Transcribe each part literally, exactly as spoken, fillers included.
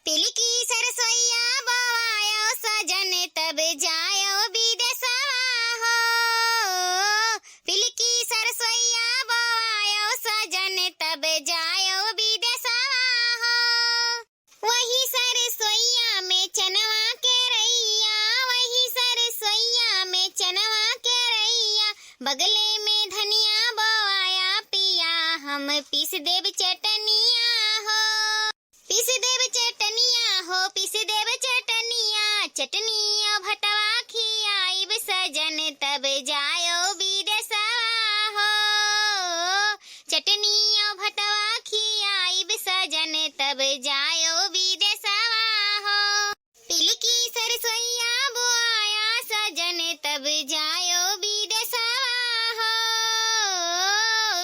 पिलकी सरसोइया बोआयो सजन तब जायो बिदेसवा हो। पिलकी सरसोइया बोआयो सजन तब जायो बिदेसवा हो। वही सरसोइया में चनवा के रैया, वही सरसोइया में चनवा के रैया, बगले में धनिया बोआया पिया, हम पीस देब चटनिया हो। पीस देब चटनिया हो, पीस देब चटनिया, चटनिया भतवा खियाइब सजन तब जायो बिदेसवा हो। चटनिया भतवा खियाइब सजन तब जायो बिदेसवा हो। पिलकी सरसोइया बोआया सजन तब जायो बिदेसवा हो।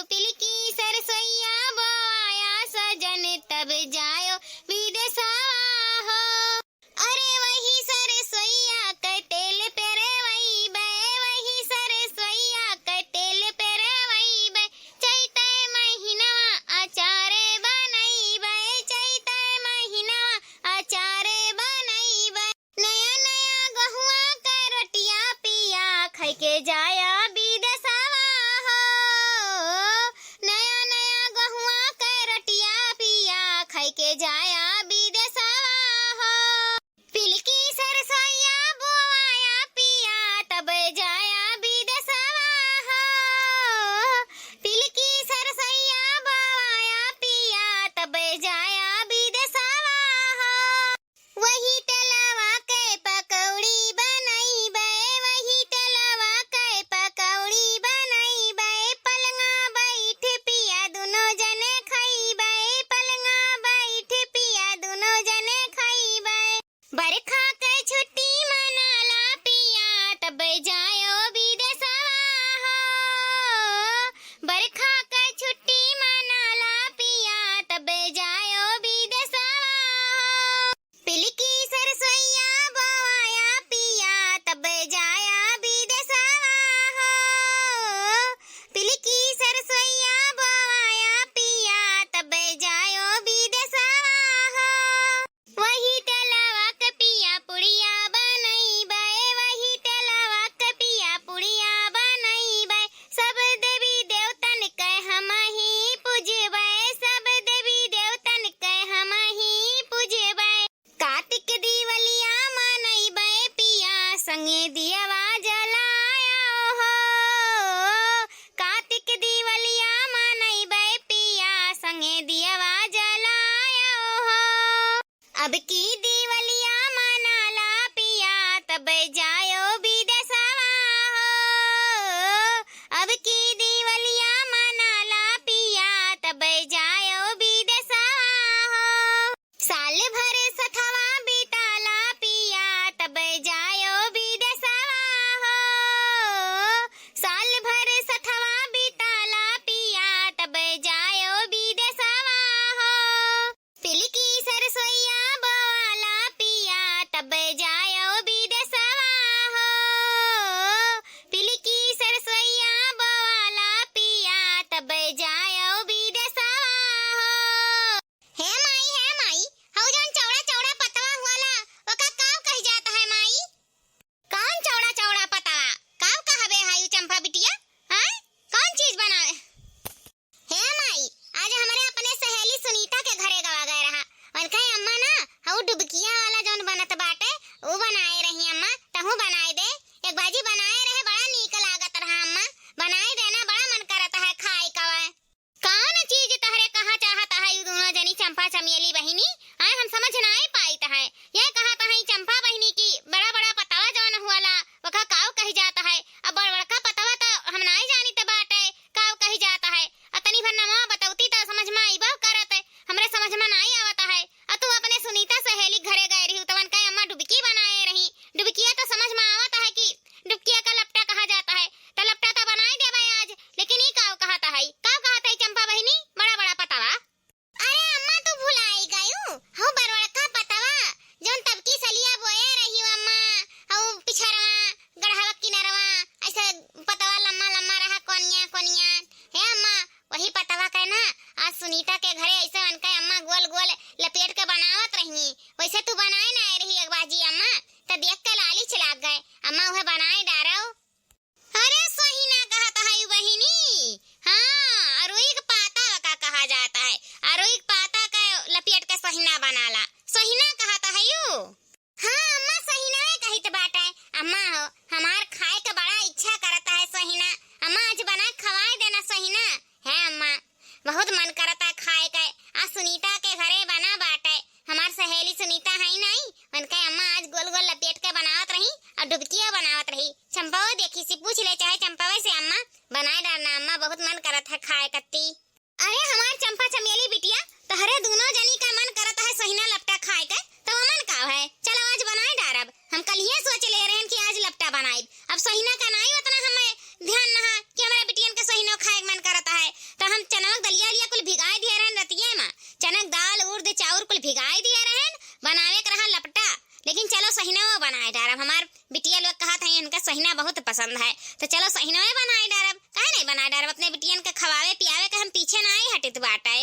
पिलकी सरसोइया बोआया सजन तब जायो बिदेसवा हो। अरे वही सरसोइया के तेल पेरवइबे, वही सरसोइया के तेल पेरवइबे, चैते महीनवा अचारे बनइबे, चैते महीनवा अचारे बनइबे। नया नया गहुआ के रोटिया पिया खाइके जाया बिदेसवा हो। नया नया गहुआ के रोटिया पिया खाइके जाया बिदेसवा हो। पिलकी सरसोइया बोआया पिया तब जाया बिदेसवा हो। पिलकी सरसोइया बोआया पिया तब जाया बिदेसवा हो। वही तेलवा के पकौड़ी बनइबे, वही तेलवा के पकौड़ी बनइबे, पलंगा बैठ पिया दुनो जने खइबे, पलंगा बैठ पिया दुनो जने खइबे। बरखा के छुट्टी मनाला पिया तब जायो बिदेसवा हो। बरखा के छुट्टी मनाला पिया तब जायो बिदेसवा हो। पिलकी सरसोइया बोआया पिया तब जाया बिदेसवा हो। पिलकी सरसोइया बोआया पिया तब जायो बिदेसवा हो। वही तेलवा के पिया पुड़िया बनइबे, वही तेलवा के पिया पुड़िया बनइबे, सब देवी देवतन के हमहीं पूजबे, सब देवी देवतन के हमहीं पूजबे। कातिक दिवलिया मनइबे पिया संगे दियवा जलायो हो। कातिक दिवलिया मनइबे पिया संगे दियवा जलायो हो। अब की दिवलिया मनाला पिया तब जायो बिदेसवा हो। अब की दिवलिया मनाला पिया तब जायो बिदेसवा हो। साल भर सथवा बिताला पिया तब जायो बिदेसवा हो। साल भर सथवा बिताला पिया तब जायो बिदेसवा हो। पिलकी सरसोइया बोआला पिया तब जायो बिदेसवा हो। पिलकी सरसोइया बोआला पिया तब जायो बिदेसवा हो। हे माई, हे माई, हऊ जौन चौड़ा चौड़ा पतवा हुआला, ओका काव कहि जात है माई? कौन चौड़ा चौड़ा पतवा? काव कहबे हाई चंपा बिटिया? आय? कौन चीज बनावे? हे माई, आज हमरे अपने सहेली सुनीता के घरे गवा गए रहा। उनका अम्मा ना, हऊ डुबकिया वाला जौन बनत बाटे, ऊ बनाए रही अम्मा, तहू बनाए दे। एक भाजी बनाए रहे, बड़ा नीक लागत रहा अम्मा, बनाए देना, बड़ा मन करत है खाए का। कौन चीज तहरे कहा चाहत है यू दोनों जनी चंपा चमेली बहिनी? आय हम समझ नाई पाइत है। ये कहत है चंपा बहिनी की बड़ा बड़ा पतवा जौन हुआला, ओका काव कहि जात है। अब बड़ बड़का पतवा त हम नाई जानित बाटे, काव कहि जात है। अतनी भर नमवा बतौती त समझ में आइबो करत, हमरे समझ में नाई आवत है। अ तू अपने सुनीता सहेली घरे गए रही, तवन का अम्मा डुबकी बनाए रही। डुबकिया त समझ में आवत है कि वैसे तू बनाए ना आए रही एक बाजी अम्मा, त देख के लालिच लाग गए। अम्मा उहे बनाए डारव। अरे सोहिना कहत हई बहिनी, हाँ, अरुई के पाता का कहा जाता है, अरुई के पाता का लपेट के सोहिना बनाला, सोहिना कहत हई उ। हाँ अम्मा, सोहिनवे कहित बाटे। अम्मा हो, हमार खाए के बड़ा इच्छा करता है सोहिना। अम्मा, आज बना खवाए देना सोहिना। है अम्मा, बहुत मन करता है खाए के। आज सुनीता के घरे बना बाटे, हमार सहेली सुनीता है नहीं, उनके अम्मा आज गोल गोल लपेट के बनावत रही और डुबकिया बनावत रही। चंपाओ देखी सी, पूछ ले चाहे चंपावे से, अम्मा बनाए डारना अम्मा, बहुत मन करत है खाए कत्ती। अरे हमार चंपा चमेली बिटिया, तहरे दूनो जनी का मन करत है सोहिना लपटा खाए के, तो अमन का है, चलो आज बनाए डारब। हम कल ये सोच ले रहन कि आज लपटा बनाइब, अब सोहिना का नाई उतना हमें ध्यान नहा कि हमारे बिटियन के सोहिनो खाए के मन करत है, तो हम चनक दलिया लिया कुल भिगाए दिए रहन रतिये में, चनक दाल उर्द चाउर कुल भिगाए दिए रहन, बनावे के रहा लपटा। लेकिन चलो सोहिनवा बनाए डारब, हमार बिटिया लोग कहत है इनका सोहिना बहुत पसंद है, तो चलो सोहिनवा बनाए डारब। काहे नहीं बनाए डारब? अपने बिटियन के खवावे पियावे के हम पीछे ना आई हटित बाटे।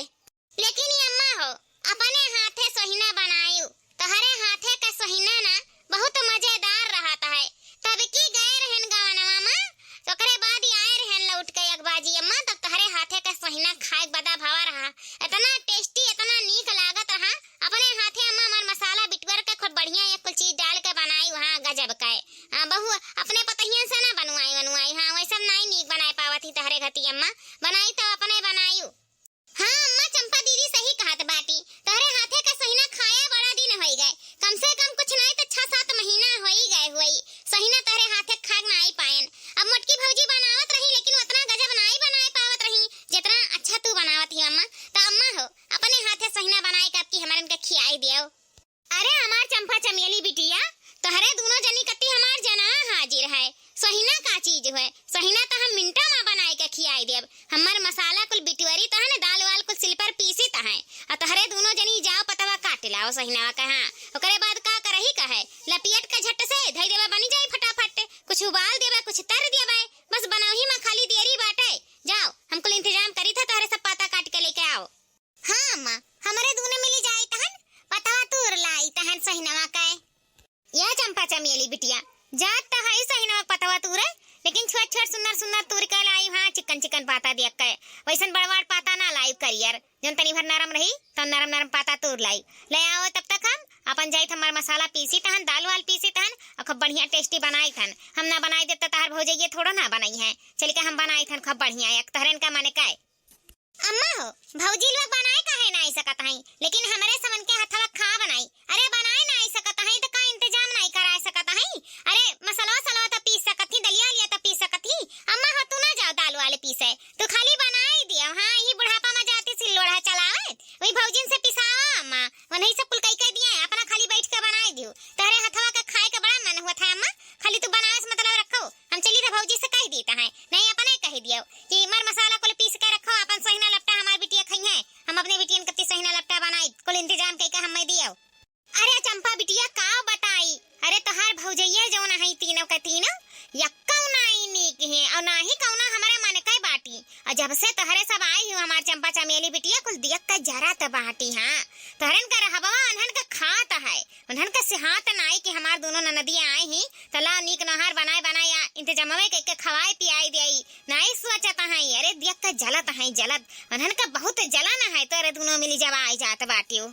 लेकिन ये अम्मा हो, अपने हाथे सोहिना बनायु, तोहरे हाथे का सोहिना ना बहुत मजेदार रहत है। तब की गए रहन गवनवा में, तो ओकरे बाद ही आए रहन लौट के एक बाजी अम्मा, तब तोहरे हाथे का सोहिना खाए के बदा भवा रहा। इतना टेस्टी, इतना नीक लागत रहा। अपने हाथे अम्मा हमार मसाला बिटवर के खूब बढ़िया एक कुल चीज डाल के बनाई, वहाँ गजब के। हाँ, बहू अपने पतहियन से ना बनवाई, बनवाई, हाँ, वैसन नाई नीक बनाए पावत ही तहरे घती अम्मा, बनाई तो अपने बनायु। हाँ अम्मा, चंपा दीदी सही कहत बाटी, तहरे हाथे का सोहिना खाया बड़ा दिन होई गए, कम से कम कुछ नाई तो छह सात महीना होई गए हुई, सोहिना तहरे हाथे खाए नाई पायन। अब मोटकी भौजी बनावत रही, लेकिन उतना गजब नाई बनाए पावत रही, जितना अच्छा तू बनावत ही अम्मा। तो अम्मा हो, अपने हाथे सोहिना बनाए के आपकी हमरन के खियाई दियो। अरे हमार चंपा चमेली बिटिया, तोहरे दूनो जनी कत्ती हमार जना हाजिर है। सोहिना का चीज है? सोहिना तो हम मिनटा में बनाए के खियाई देब। हमार मसाला कुल बिटुअरी तहन, दाल वाल कुल सिल पर पीसी तहन। आ तोहरे दूनो जनी जाओ पतवा काट लाओ सोहिनवा के, हाँ। ओकरे बाद का करही कहे, लपियट के झट से धई देबे, बनी जाई फटाफट। कुछ उबाल देबे, कुछ तर देबे, बस बनौही में खाली देरी बाटे। जाओ, हम कुल इंतजाम करी था, तोहरे सब पाता काट के लेके आओ। हाँ अम्मा, हमरे दूनो मिली जाई तहन पतवा तूर लाई तहन सोहिनवा के। या चंपा चमेली बिटिया, जात त हई सोहिनवा पतवा तूरे, लेकिन छोट छोट सुन्नर सुन्नर तूर के लाई, हाँ, चिकन चिकन पाता देख के। वैसन बड़वाड़ पाता ना लाई करियर, जौन तनी भर नरम रही, तौन नरम नरम पाता तूर लाई। ले आओ, तब तक हम अपन जाई त हमार मसाला पीसी तहन, दाल वाल पीसी तहन, और खूब बढ़िया टेस्टी बनाई तहन। हम ना बनाई देब त तहार भौजइये थोड़ो ना बनइहैं। चल के हम बनाई तहन खूब बढ़िया, एक तहरेन का माने का। अम्मा हो, भौजी लोग बनाए काहे नाई सकत हई, लेकिन हमरे समन के हथवा खा बनाई। अरे बनाए नाई सकत हई त का इंतजाम नाई कराए सकत हई? अरे मसलवा सलवा त पीस सकत ही, दलिया लिया त पीस सकत ही। अम्मा हो, तू ना जाओ दाल वाले पीसे, तू खाली बनाई दियो। हाँ, यही बुढ़ापा में जाती सिल्लोड़ा चलावे, वही भौजिन से पिसावा अम्मा, उन्हीं सब कुल कई कह दिया है, अपना खाली बैठ के बनाई दियो। तोहरे हथवा के खाए के बड़ा मन हुआ था अम्मा, खाली तू बनावे से मतलब रखो। हम चली त भौजी से कह दीत है, नहीं अपने कह दियो कि मर मसाला कुल पीस के रखो, अपन सोहिना लपटा हमार बिटिया खइहैं, हम अपने बिटियन कत्ती सोहिना लपटा बनाई, कुल इंतजाम कई के हमें दियो। अरे चंपा बिटिया का बताई, अरे तोहार भौजइया जौन है तीनों के तीनों, यक्कौ नाई नीक है और ना ही कौना हमारे मन के बाटी। और जब से तोहरे सब आई हो हमार चंपा चमेली बिटिया, कुल दियक के जरत बाटी। हाँ, तोहरन का रहबवा उन्हन का खात है, उन्हन का सिहात नाई कि हमार दोनों ननदिया आई ही, त ला नीक नोहार बनाए बनाए आ इंतजामवे कइके खवाए पियाए देई। नाई सोचत हैं, अरे दियक के जलत हैं, जलत। उन्हन का बहुत जलन है, तोरे दोनों मिली जब आई जात बाटियो।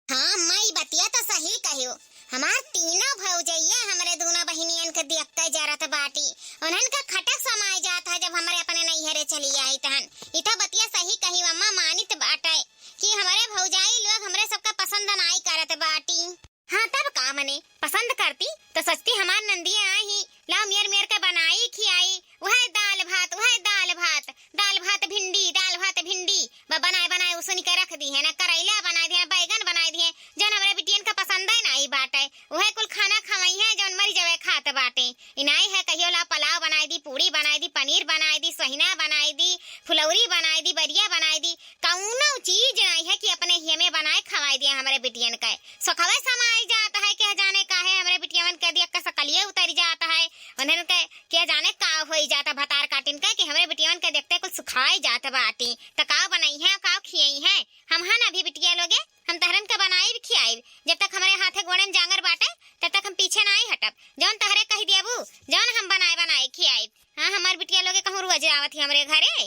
हाँ अम्मा, ई बतिया त सही कहियो। हमार तीनों भौजइया हमरे दूनो बहिनियन के दियक के जरत बाटी। उन्हन का खटक समाए जात है, जब हमरे अपने नैहरे चली आई तहन। ई त बतिया सही कहियो अम्मा, मानित बाटे कि हमरे भौजाई लोग हमरे सबका पसंद नाई करत बाटी। हाँ तब का मने, पसंद करती त सस्ती हमार नंदिया आई ही, लाओ मेर मेर के बनाई खियाई, वह दाल भात, वह दाल भात, दाल भात भिंडी, दाल भात भिंडी, ब-, बनाए बनाए उसनी के रख दिहे ना, करैला बनाए दिहे, बैगन बनाए दिहे, जौन हमरे बिटियन का पसंदे नाई बाटे, उहे कुल खाना खवइहैं जौन मरि जावे खात बाटे। ई नाई है कहियो ला पुलाव बनाए दी, पूड़ी बनाए दी, पनीर बनाए दी, सोहिना बनाए दी, फुलौरी बनाए दी, बरिया बनाए दी, कौनो चीज नाई है कि अपने हिये में बनाए खवाए दिया हमरे बिटियन के। सोखवे समाए जात है, के जाने काहे हमरे बिटियन के दियक के सकलिए उतरि जात है, उन्हन के के जाने का होई जाता भतार काटिन के कि हमरे बिटियवन के देखते कुल सुखाई जात बाटी। त का बनइहैं, का खियइहैं? हम हन अभी बिटिया लोगे, हम तहरन के बनाइब खियाइब। जब तक कोड़े में जांगर बाटे, तब तक हम पीछे नाहीं हटब। जौन तहरे कहि देबू, जौन हम बनाए बनाए खियाइब। हाँ, हमार बिटिया लोगे कहूँ रोज आवत ही हमरे घरे।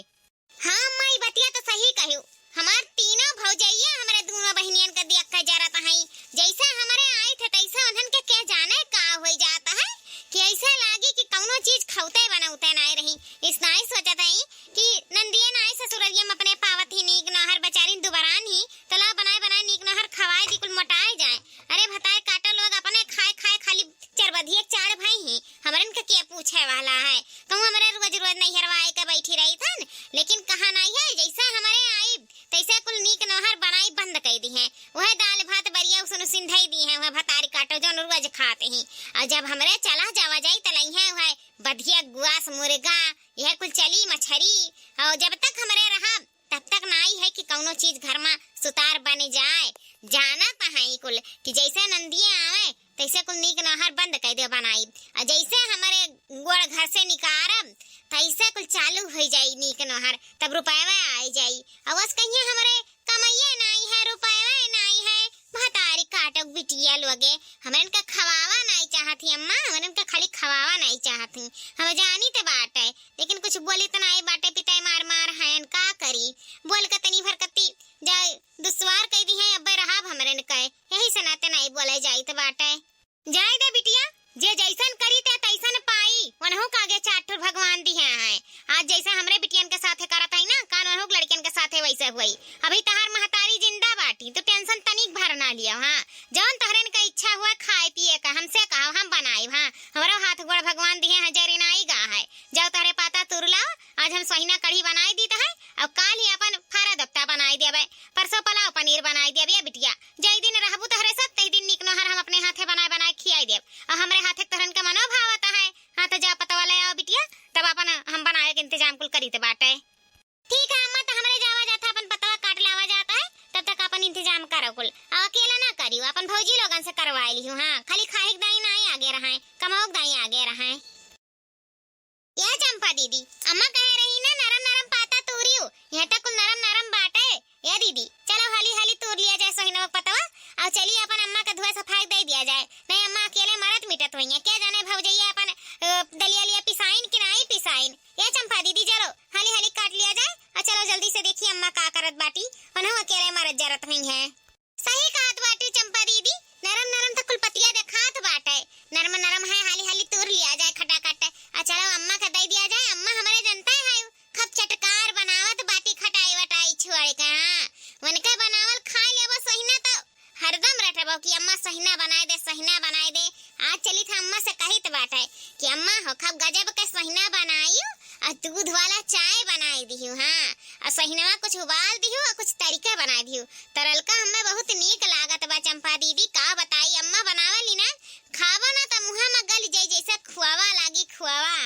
हाँ अम्मा, ई बतिया तो सही कहियो। हमार तीनों भौजैया हमरे दूनों बहिनियन के देख के जरत हई। जैसे हमरे आई थे तैसे उन्हन के, के जाने का होइ जात है कि ऐसे लागी कि कौनो चीज खौते बनौते नाहीं रही। इस नाहीं सोचत हई कि नंदिये नाहीं ससुररिया में अपने पावत ही नीक नौहर, बेचारिन दुबरान ही, तो ला बनाए बनाए नीक नौहर खवाए दी, कुल मोटाए जाए। अरे भतार काटो लोग, अपने खाए खाए खाली चरबधिया चार भाई ही, हमरन के, के पूछे वाला है? कहूँ हमरे रोज रोज नैहरवा आए के बैठी रही थन, लेकिन कहा नाहीं है, जैसे हमरे आई तैसे कुल नीक नौहर बनाई बंद कइ दिहे। वह दाल भात बरिया उसन उसिन धई दिहे, वह भतारी काटो जौन रोज खात ही। और जब हमरे चला जावा जाई त लइहे वह बधिया गुआस मुर्गा, यह कुल चली मछरी। और जब तक हमरे रहब तब तक नाहीं है कि कौनो चीज घर में सुतार बन जाए। जानत हैं कुल कि जैसे नंदिये आवे तैसे कुल नीक नौहर बंद कइ दे बनाई, और जैसे हमरे गोड़ घर से निकारब तैसे कुल चालू होइ जाई नीक नौहर, तब रुपयवा आइ जाई। और बस कहिए हमरे कमइये नाहीं है, रुपयवा नाहीं है, भतारी काटो बिटिया लोगे, हमरन के खवावा नाहीं चाहत ही अम्मा, हमरन के खाली खवावा नाहीं चाहत ही। हम जानी त बाटे, लेकिन कुछ बोली त नाहीं बाटे, पिताई मार मार हैं, का करी? बोल के तनी भर कती जाए दुश्वार कइ दिहे, अब्बे रहब हमरन के, यही से नाते नाहीं बोले जाइत बाटे। जाए दे बिटिया, जे जैसन करी ते तैसन पाई, उनहू का आगे चार ठुर भगवान दिहे हैं। आज जैसे हमरे बिटियन के साथे करत हई ना, कान उनहू के लड़कियन के साथे वैसे हुई। अभी तहार महतारी जिंदा बाटी, तू tension तनिक भर ना लियो, हाँ। जौन तोहरन के इच्छा हुआ खाए पिए का, हमसे कहो, हम बनाइब, हाँ। हमरो हाथ गोड़ भगवान दिहे हैं, जरी नाई गा है। जाओ तोहरे पाता तुर लाओ, आज हम सोहिना कढ़ी बनाई दीत है, और काल ही अपन फारा दफ्ता बनाई देबे, परसों पुलाव पनीर बनाई देबे बिटिया। जय दिन रहबू तोहरे सब, तही दिन नीक नोहर हम अपने हाथे बनाए बनाए खियाई देब, और हमरे हाथे तोहरन के मनो भावत है। हाँ, तो जा पतवा ले आओ बिटिया, तब अपन हम बनाए के इंतजाम कुल करीत बाटे। ठीक है अम्मा, तो हमरे जावा जाता, अपन पतवा काट लावा जाता है, तब तक अपन इंतजाम करो कुल। अब अकेला ना करियो, अपन भौजी लोगन से करवाए लियो। हाँ, खाली खाए के दाई नाई आगे रहे, कमाओ के दाई आगे रहे। या चंपा दीदी, अम्मा कहे रही ना, नरम नरम पाता तूरियो, यहाँ तक कुल नरम नरम बाटे। या दीदी, चलो हाली हाली तूर लिया जाए सोहिनवा पतवा, और चलिए अपन अम्मा के धोए सफाई दे दिया जाए, नहीं अम्मा अकेले मरत मिटत होइया, क्या जाने भौजैया अपन, अ, दलिया लिया पिसाइन कि नाई पिसाइन। या चंपा दीदी, चलो हाली हाली काट लिया जाए, और चलो जल्दी से देखिए अम्मा का करत बाटी, उन्हों अकेले मरत जरत हुई है। सही कहत बाटी चंपा दीदी, नरम नरम त कुल पतिया देखात बाटे, नरम नरम है, हाली हाली तूर लिया जाए खटाखट। आ चलो अम्मा के दे दिया जाए, अम्मा हमरे जनता है, खूब चटकार बनावत बाटी खटाई वटाई छोड़ के। हाँ, उनके बनावल खा लेबो सोहिना तो हरदम रटबो कि अम्मा सोहिना बनाए दे, सोहिना बनाए दे। आज चली था अम्मा से कहित बाटे कि अम्मा हो खूब गजब के सोहिना बनाइयो, आ दूध वाला चाय बनाई दिहू। हाँ, आ सोहिनवा कुछ उबाल दिहू, आ कुछ तरीका बनाई दिहू। तरलका हमें बहुत नीक लागत बा चंपा दीदी, का बताई, अम्मा बनावली ना, खाबो ना त मुँहा में गल जाई जैसे खुआवा लागी, खुआवा।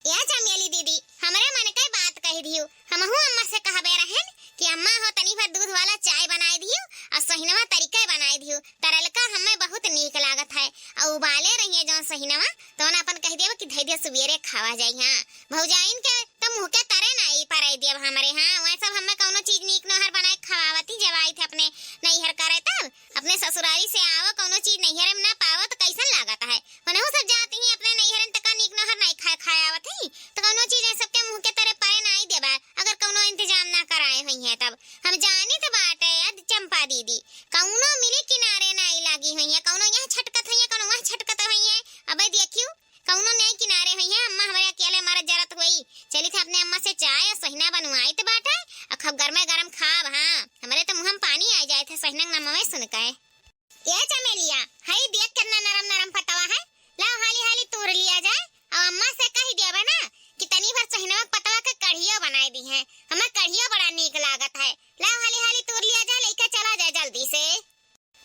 या चमेली दीदी, हमरे मन के बात कह दिहू, हमहू अम्मा से कहबे रहन कि अम्मा हो तनी भर दूध वाला चाय बनाए दिहू, आ सोहिनवा तरीका बनाए दिहू, तरलका हमें बहुत नीक लागत है। आ उबाले रहिए जौन सोहिनवा, तौन अपन कह देब कि धई दिया सुबेरे खावा जाई। हाँ, भौजाइन के त मुँह के तरे नाई परे देब हमरे। हाँ, वह सब हमें कौनो चीज नीक नोहर बनाए खवावती, जब आई थे अपने नैहर करे तब। अपने ससुरारी से आवो, कौनो चीज नैहर में ना पावो त कैसन लागत है? उनहु सब जाती ही अपने नैहरन तका नीक नोहर नाई खाए खाए आवत ही, त कौनो चीज है सबके मुँह के तरे परे नाई देबा, अगर कौनो इंतजाम ना कराए हुई है तब। हम जानी त बाटे अद चंपा दीदी, कौनो मिली किनारे नाई लागी हुई है, कौनो यहाँ छटकत हुई है, कौनो वहाँ छटकत हुई है। अबे देखियो, कौनो नहीं किनारे हुई है, अम्मा हमरे अकेले मरत जरत हुई। चली थे अपने अम्मा से चाय और सोहिना बनवाई त बाटे, और खूब गरमे गरम खाब। हाँ, हमरे तो मुँह में पानी आ जाए थे सोहिना के नाम में सुन के। ए चमेलिया, हई देख कितना नरम नरम पतवा है, लाओ हाली हाली तूर लिया जाए, और अम्मा से कही दिया ना कि तनी भर सोहिनवा पतवा के कढ़ियो बनाए दी है, हमें कढ़ियो बड़ा नीक लागत है, लाओ हाली हाली तूर लिया जाए, लेके चला जाए जल्दी से।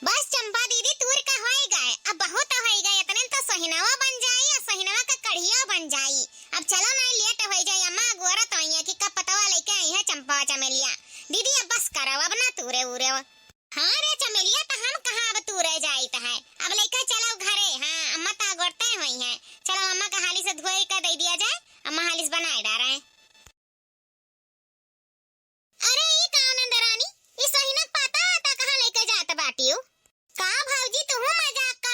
बस चंपा दीदी, तूर का होई गए, अब बहुत होई गए, इतने तो सोहिनवा बन जाई और सोहिनवा का कढ़िया बन जाई। अब चलो ना, लेट होई जाई, अम्मा गोरत होई है कि कब पतवा लेके आई है चंपा चमेलिया। दीदी अब बस करो, अब ना तूरे उरे। हाँ रे चमेलिया, तो हम कहाँ अब तूरे जाइत है, अब लेके चलो घरे। हाँ, अम्मा तो गोरते होई है, चलो अम्मा का हाली से धोई के दे दिया जाए, अम्मा हाली से बनाए डारे। अरे ई का नंदरानी, ई सोहिना के पाता आता कहाँ लेके जात बाटियो? का भौजी तुहू मजाक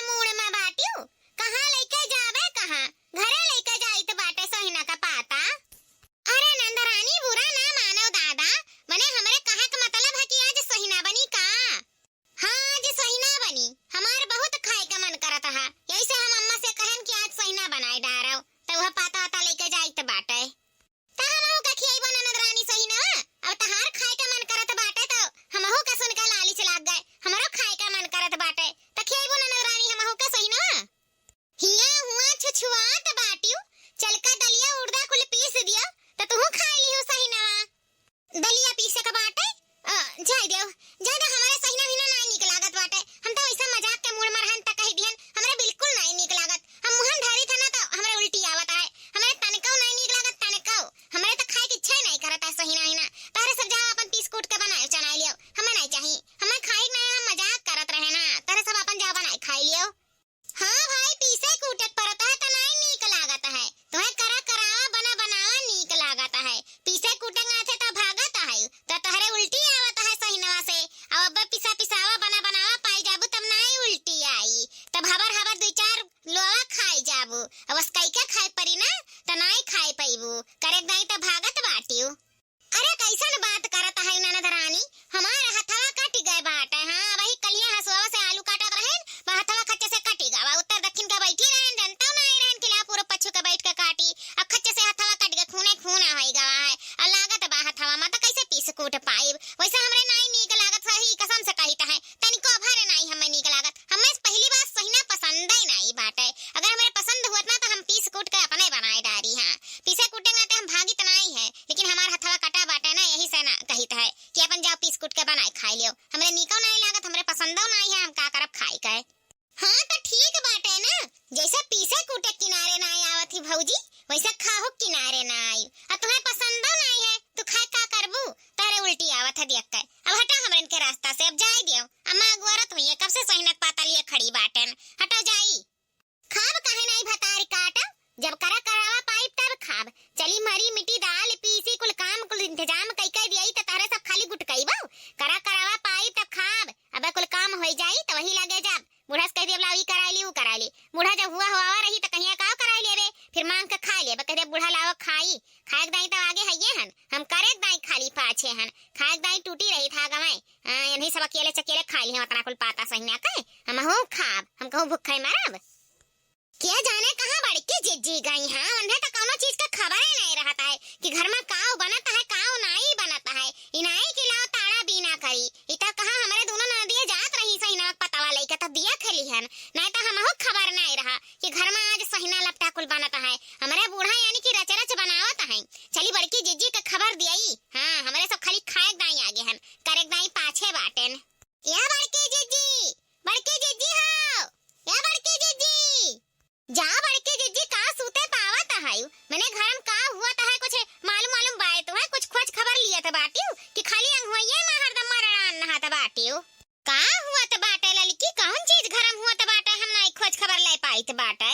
भौजी, वैसे खाहू किनारे ना आई, अब तुम्हें पसंदो नहीं है, तू खाए का करबू? तोहरे उल्टी आवत है देख के। अब हटा हमरन के रास्ता से, अब जाए दियो। अम्मा अगुआरत हुई है, कब से सहिना क पाता लिए खड़ी बाटेन। हटो जाई। खाब काहे नाई भतार काटब? जब करा करावा पाइब तब खाब। चली मरी मिट्टी दाल पीसी कुल काम कुल इंतजाम कई कई दियाई त तहरे सब खाली गुटकइबो। करा करावा पाइब तब खाब। अबे कुल काम होई जाई त वही लगे जाब। बूढ़ा से कह दियब लाओ ई कराई ली, ऊ कराई ली। बूढ़ा जब हुआ हुआ रही त कहिया काव कराई लेबे, फिर मांग के खाई लेबे। कह दियब बूढ़ा लाओ खाई, खाए के दाई त आगे हइये हन, हम करे के दाई खाली पाछे हन, खाए के दाई टूटी रही था गवाए। हाँ, इन्हीं सब अकेले चकेले खाई ली हम अतना कुल पाता सहिना के। हम हो खाब, हम कहूँ भूखे मरब। के जाने कहाँ बड़की जिज्जी गई हैं, उन्हें तो कौनो चीज का खबर ही नहीं रहता है कि घर में काव बनत है, काव नाई बनत है। ई नाई कि लाओ ताड़ा बीना करी, ई तो कहाँ हमरे दोनों ननदिया जात रही सहिना क पतवा लइके तो दिया खेली हन, नहीं तो हमहू खबर नहीं रहा कि घर में आज सहिना लपटा कुल बनत है। हमरे बूढ़ा यानी कि रच रच बनावत हैं। चली बड़की जिज्जी के खबर दियाई। हाँ, हमरे सब खाली खाए के दाई आगे हन, करे के दाई पाछे बाटेन। या बड़की जिज्जी, बड़की जिज्जी हो, या बड़की जिज्जी। जा बड़की जिज्जी, का सूते पावत है? मने घर में का हुआ त है, कुछ मालूम मालूम बाय तो है, कुछ खोज खबर लियत बाटियो कि खाली अंगुआइये में हरदम मरड़ान नहात बाटियो? का हुआ त बाटे ललकी, कौन चीज घर में हुआ त बाटे, हम नाई खोज खबर ले पाइत बाटे।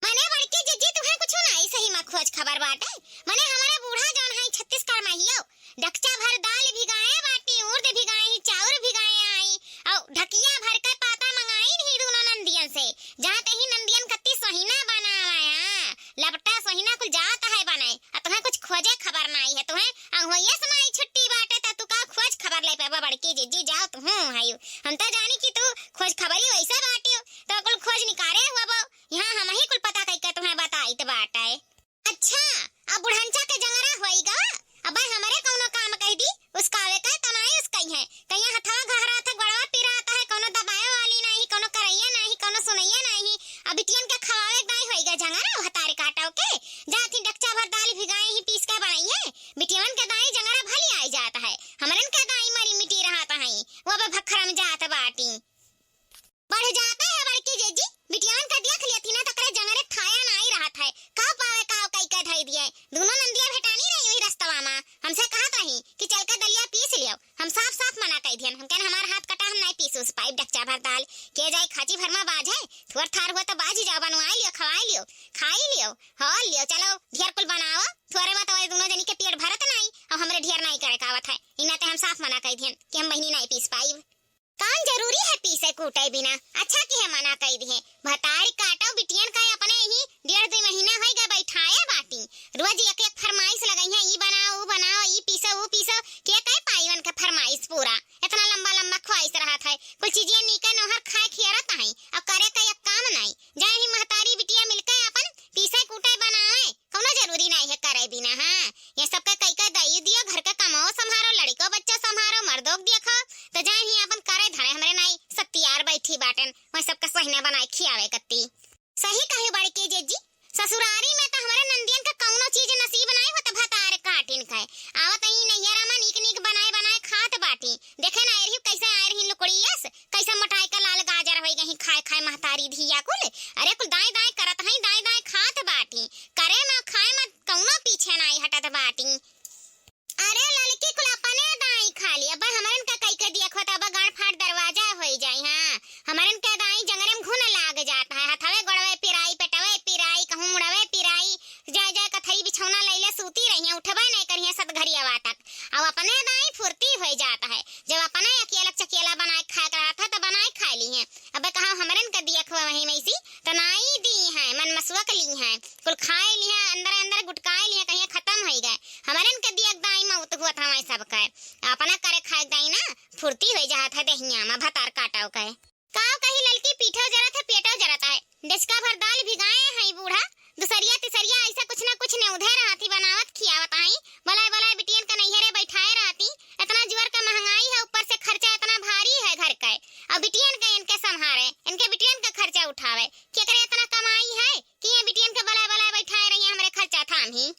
मने बड़की जिज्जी, तुहे कुछ नाई सही में खोज खबर बाटे। मने हमारे बूढ़ा जौन है छत्तीस करमहियो, डकचा भर दाल भिगाए बाटी, उर्द भिगाए ही, चाउर भिगाए आई, और ढकिया भर के पाता मंगाई नहीं दोनों नंदियन से। जहाँ तही नंदियन कत्ती सोहिना बनावा, हाँ, लपटा सोहिना कुल जात है बने। आ तुहे कुछ खोजे खबर नाई है, तुहे अंगोइये से नाई छुट्टी बाटे, त तू का खोज खबर ले पाबा बड़की जिज्जी, जाओ तू हूँ है। हम तो जानी कि तू खोज खबरी वैसे बाटियो, तो कुल खोज निकारे हुआ बो। यहाँ हम ही कुल पता कइके तुम्हें बताइत बाटे। अच्छा, अब बुढ़नचा के जंगरा होई गा, अब हमरे कौनो काम कह दी, उसकावे का तनाई उसकई है। कहिया हथवा घहरात है, गोड़वा पिरात है, कौनो दबाए वाली नहीं, कौनो करैया नहीं, कौनो सुनैया नहीं। अब बिटियन के खवावे दाई होई गा जंगरा, भतार काटव के। जात ही डकचा भर दाल भिगाए ही पीस के बनाई है, बिटियन के दाई जंगरा भली आई जात है, हमरन के दाई मरी मिटी रहत है, वो अब भखरम जात बाटी। बढ़ जाता है बड़की जिज्जी, बिटियान का देख लेती ना, तकरे जंगरे थाया नाई रहत है। का पावे काव कई के धई दिए। दोनों नंदिया भेटानी रही वही रस्तवा मा, हमसे कहत रही कि चल के दलिया पीस लियो। हम साफ साफ मना कई दियन, हम कहन हमार हाथ कटा, हम नाई पीस उस पाइब डकचा भर दाल। के जाई खाची भर मा बाझे, थोर थार हुआ तो बाझी जाओ, बनवाई लियो, खवाई लियो, खाई लियो, हॉल लियो, चलो ढेर कुल बनाओ। थोरे मा तो दोनों जनी के पेट भरत नाई, और हमरे ढेर नाई करे कावत है। इना ते हम साफ मना कई दियन कि हम बहिनी नाई पीस पाइब। कौन जरूरी है पीसे कूटे बिना? अच्छा किहे मना कई दिहे। भतारी काटो बिटियन का अपने ही डेढ़ दुई महीना होई गा बैठाए बाटी। रोज एक एक फरमाइश लगई है, ई बनाओ, ऊ बनाओ, ई पीसो, ऊ पीसो। के कह पाई उनके फरमाइश पूरा? इतना लंबा लंबा ख्वाहिश रहत है। कुल चीजिया नीके नोहर खाए खियरत है, और करे का एक काम नाई। जाए ही महतारी बिटिया मिलके अपन पीसे कूटे बनावे। कौनो जरूरी नाई है करे बिना, हाँ। ये सबके कई कई दई दियो, घर के कमाओ संभारो, लड़िको बच्चा संभारो, मर्दोक देखो, तो जाए ही अपन करे धरे हमरे नाई सत्तियार बैठी बाटेन, वह सबके सहिना बनाए खियावे कत्ती। सही कही बड़की जिज्जी, ससुरारी में तो हमरे नंदियन के कौनो चीज नसीब नाई होत भतार काटिन के। आवत ही नैहरा में नीक नीक बनाए बनाए खात बाटी। देखे ना आए रही कैसे आए रही लुकड़ियस, कैसे मोटाई का लाल गाजर होई गई खाए खाए महतारी धिया कुल। अरे कुल दाएं दाएं करत हई, दाएं दाएं खात बाटी। करे में खाए में कौनो पीछे नाई हटत बाटी। अरे ललकी कुल अपने दाई खाली, अब हमरन का कई के दिया खोता, अब गाड़ फाड़ दरवाजा होई जाई। हाँ, हमरन के दाई जंगरे में घुन लाग जात है, हथवे गोड़वे पिराई, पेटवे पिराई, कहूँ मुड़वे पिराई, जाए जाए कथई बिछौना लैले सूती रही है, उठबे नहीं करी है सत घरियावा तक। अब अपने दाई फुर्ती होई जात है, जब अपने अकेला चकेला बनाए खाए के रहत है तो बनाए खाए ली है। अब कहा हमरन के दिया खोआ वही में इसी तो नाई दी है, मन मसुआ के ली है। कुल खाए लिहे, अंदर अंदर गुटकाए लिहे, कहिए खतम होई गए। हमरन के दिया दाई मौत हुआ था वहीं सबके। अपना करे खाए दाई ना, फुर्ती होई जात है देहिया मा भतार काटाओ के। काव कही ललकी पीठो जरत है, पेटो जरत है। डेचका भर दाल भिगाए हैं बूढ़ा, दुसरिया तिसरिया ऐसा कुछ ना कुछ ने उधे रहती बनावत खियावत आई। बोलाए बोलाए बिटियन का नैहरे बैठाए रहती। इतना जुअर का महंगाई है, ऊपर से खर्चा इतना भारी है घर के। अब बिटियन के इनके संभारे, इनके बिटियन का खर्चा उठावे। केकरे इतना कमाई है कि ये बिटियन के बलाए बलाए बैठाए रही, हमरे खर्चा थाम ही।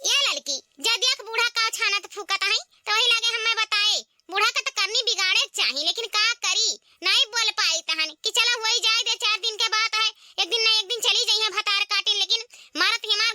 ये ललकी, जा देख बूढ़ा का छानत फूकत हई, तो वही लागे हमें बताए। बूढ़ा का तो करनी बिगाड़े के चाही, लेकिन का करी, नाई बोल पाई तहन कि चला होई जाए दे, चार दिन के बात है, एक दिन ना एक दिन चली जइहे भतार काटिन, लेकिन मरत हिमार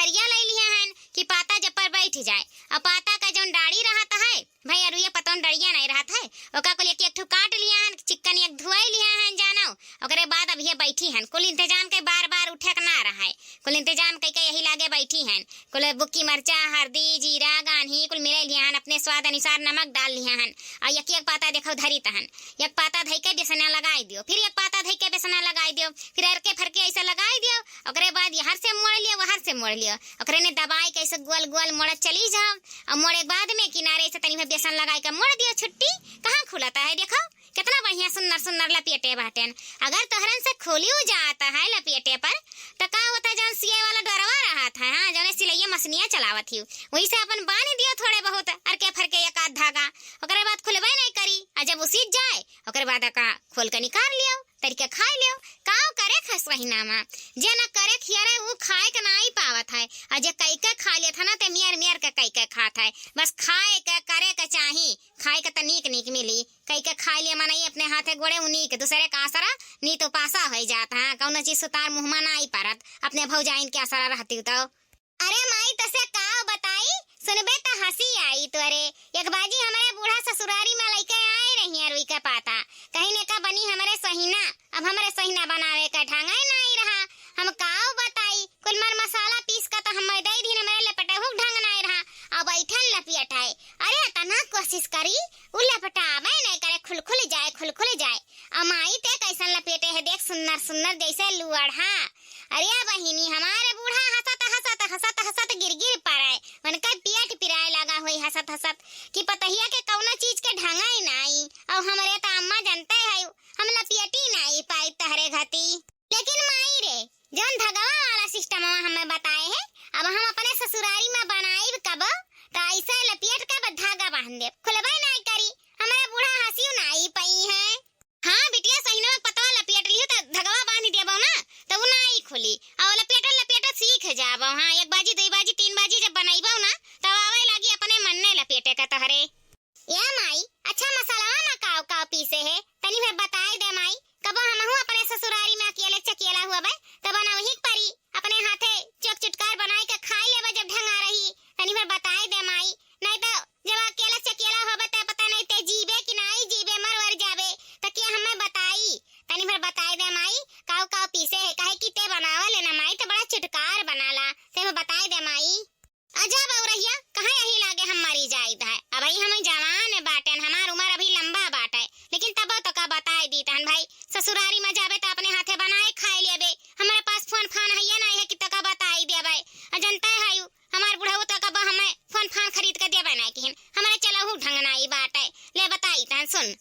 लपटिया लइ लिहे हन कि पाता जब पर बैठ जाए। अउ पाता का जौन डाढ़ी रहत है, भाई, अरुइया पतौन डरिया नहीं रहत है, ओका कुल एक एक ठो काट लिहे हन, चिक्कन एक धुआई लिहे हन जानो। ओकरे बाद अब ये बैठी हन, कुल इंतजाम के बार बार उठे के ना रहे, कुल इंतजाम कई के यही लागे बैठी हन। कुल बुक्की मरचा, हरदी, जीरा, गान्ही कुल मिले लिहे हन, अपने स्वाद अनुसार नमक डाल लिहे हन। अउ एक एक पाता देखो धरी तहन, एक पाता धई के बेसना लगाई दियो, फिर एक पाता धई के बेसना लगाई दियो, फिर अरके फरके ऐसा लगाई दियो। ओकरे बाद यहर से मोड़ लियो, वहर से मोड़ लियो, ओकरे ने दबाई के ऐसे गोल गोल मोड़त चली जाओ। अउ मोड़े के बाद में किनारे से तनी भर बेसन लगाई के मोड़ दियो, छुट्टी। कहाँ खुलता है, देखो कितना बढ़िया सुन्नर सुन्नर लपेटे बाटेन। अगर तोहरन से खुलियो जाता है लपेटे पर, तो का होता, जौन सिए वाला डोरवा रहत है, हाँ, जौने सिलैया मसनिया चलावत ही, वही से अपन बांध दियो थोड़े बहुत अरके फरके एक आध धागा, ओकरे बाद खुलबे नहीं करी। आ जब उसीज जाए, ओकरे बाद का खोल के निकाल लियो, तरिके खाई लियो। काव करे खसवहिना मा, जे न करे खियरे, उ खाए के नाई पावत है, आ जे कई के खा लेत है ना, ते मियर मियर के कई के खात है। बस खाए के करे के चाही, खाए के त नीक नीक मिली, कई के खाए लिए मनई अपने हाथे गोड़े उनीक, दूसरे का आसरा नीत उपासा होइ जात है, कौनो चीज सुतार मुँह मा नाई परत, अपने भौजाइन के आसरा रहती तो। अरे माई, तसे का बताई, सुनबे त हँसी आई तोरे। एक बाजी हमरे बूढ़ा ससुरारी मा लइके आए रही अरुई के पाता, कहीं ने का बनी हमरे सहिना। अब हमरे सहिना बनावे का ढंगे नाई रहा, हम काव बताई। कुल मर मसाला पीस का त हम दे दीन, हमरे लपेटहू ढंग नाई रहा। अब बैठन लपियट है, अरे अतना कोशिश करी, उ लपटावे नहीं करे, खुलखुल जाए, खुलखुल जाए। अ माई ते कैसन लपेटे है, देख सुन्नर सुन्नर जैसे लुअढ़ा। अरे बहिनी, हमारे बूढ़ा हँसत, हँसत, हँसत, हँसत गिर गिर पड़े, उनका पेट पिराए लगा होई हँसत, हँसत कि पतहिया के कौनो चीज के ढंगा ही नाई। अउ हमरे त अम्मा जानते है, हम लपेटी नाई पाई तहरे घती। लेकिन माई रे, जौन धगवा वाला सिस्टमवा हमें बताए है, अब हम अपने ससुरारी मा बनाइब कब, त ऐसे लपेट के ब-, धागा बांध देब, खुलबे नाई करी। हमारा बूढ़ा हँसियो नाई पई है। हाँ बिटिया, सहिना मा पतवा लपेट लियो त धगवा बांध देबो ना, त उ नाई खुली। अउ लपेटत लपेटत सीख जाबो। हाँ, एक बाजी, दुई बाजी, तीन बाजी जब बनइबो ना, तब आवे लागी अपने मन्ने लपेटे का तहरे। ए माई, अच्छा मसालवा मा काव काव पीसे है, तनी भर बताई दे माई। कबो हमहू अपने ससुरारी मा अकेले चकेला हुआ बे, तब बनवही के परी। अपने हाथे चोक चुटकार बनाई के खाई लेबे जब ढंगा रही, तनी भर बताई दे माई। नहीं तो जब अकेला चकेला होबे त पता नहीं ते जीबे कि नाई जीबे, मर वर जाबे, त के हमें बताई। तनी भर बताई दे माई, काव काव पीसे है, काहे कि ते बनावे ले ना माई, त बड़ा चुटकार बनाला, ते में बताई दे माई। अजब औरहिया, कहाँ यही लागे हम मरी जाइत है। अबही हम जवान बाटेन, हमार उमर अभी लंबा बाटे, लेकिन तबो तोका बताई दीत हन भाई, ससुरारी मा जाबे त अपने हाथे बनाए खाए लेबे। हमरे पास फोन फान हइये नाई है कि तोका बताई देबे। अ जनते है, हमार बुढ़ऊ तोका बा हमें फोन फान खरीद के देबे नाई किहिन। हमरे चलहू ढंग नाई बाटे। ले बताई तहन सुन।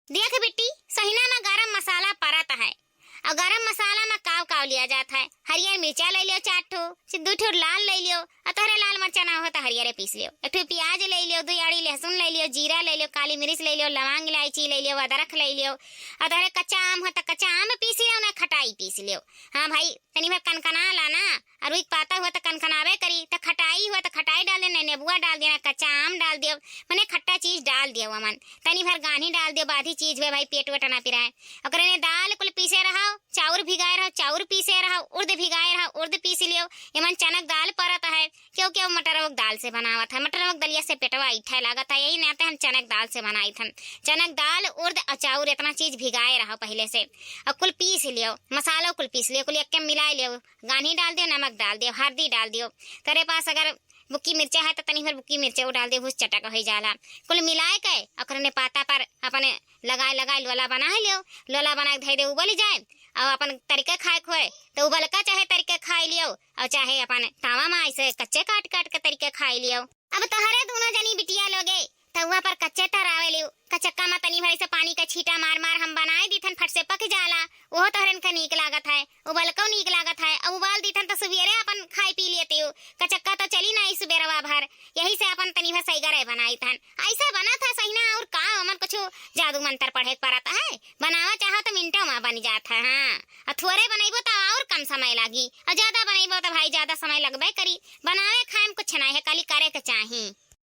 देख बिट्टी, सहिना मा गरम मसाला परत है। अउ गरम मसाला मा काव काव लिया जात है, हरियर मिर्चा ले लियो चार ठो, से दू ठो लाल ले लियो, अउ तोहरे लाल मरचा ना हो त हरियरे पीस लियो। एक ठो प्याज ले लियो, दू आड़ी लहसुन ले लियो, जीरा ले लियो, काली मिर्च ले लियो, लवांग इलायची ले लियो, अदरक ले लियो, अउ तोहरे कच्चा आम हो त कच्चा आम पीस लियो, ना खटाई पीस लियो। हाँ भाई, तनी भर कनकना ला ना, अरुई के पाता हुआ त कनकनाबे करी, त खटाई हुआ त खटाई डाल दे, नहीं नेबुआ डाल दे, ना कच्चा आम डाल दियो, मने खट्टा चीज डाल दियो अमन। तनी भर गान्ही डाल दियो, बाधी चीज हुए भाई, पेट वेट ना पिराए। ओकरे ने दाल कुल पीसे रहो, चाउर भिगाए रहो, चाउर पीसे रहो, उर्द भिगाए रहो, उर्द पीस लियो। एमन चनक दाल परत है, क्योंकि वो मटरवा के दाल से बनावत है, मटरवा के दलिया से पेटवा ऐठे लागत है, यही नाते हम चनक दाल से बनाइत हन। चनक दाल, उर्द अउर चाउर इतना चीज भिगाए रहो पहिले से, अउर कुल पीस लियो, मसालो कुल पीस लियो, कुल एक्के मिलाए लियो। गान्ही डाल दियो, नमक डाल दियो, हरदी डाल दियो। तोरे पास अगर बुक्की मिर्चा है त तनी भर बुक्की मिर्चा वो डाल दियो, भूस चटक होइ जाला। कुल मिलाए के ओकरे ने पाता पर अपने लगाए लगाए लोला बनाए लियो। लोला बनाए के धइ दे, उबल जाए, अउर अपन तरिके खाए के होए त उबलका चाहे तरिके खाए लियो, अउर चाहे अपन तावा मा ऐसे कच्चे काट काट के तरिके खाए लियो। अब तोहरे दूनो जनी बिटिया लोगे तउवा पर कच्चे तरावे लियो, कचक्का मा तनी भर ऐसे पानी का छींटा मार मार हम बनाए दीथन, फट से पक जाला। ओहो तोहरन का नीक लागत है, उबलको नीक लागत है। अब उबाल दीथन त सुबेरे अपन खाए पी लेते हो, कचक्का तो चली ना ई सुबेरवा भर, यही से अपन तनी भर सैगरे बनाई थन। ऐसे बनत है सहिना, और का ओमन कुछ जादू मंत्र पढ़े के परत है? बनावा चाहो त मिनटों मा बन जात है। हाँ, अउर थोरे बनइबो त अउर कम समय लागी, अउर ज्यादा बनइबो त भाई ज्यादा समय लगबे करी। बनावे खाए में कुछ नाई है, खाली करे के चाही।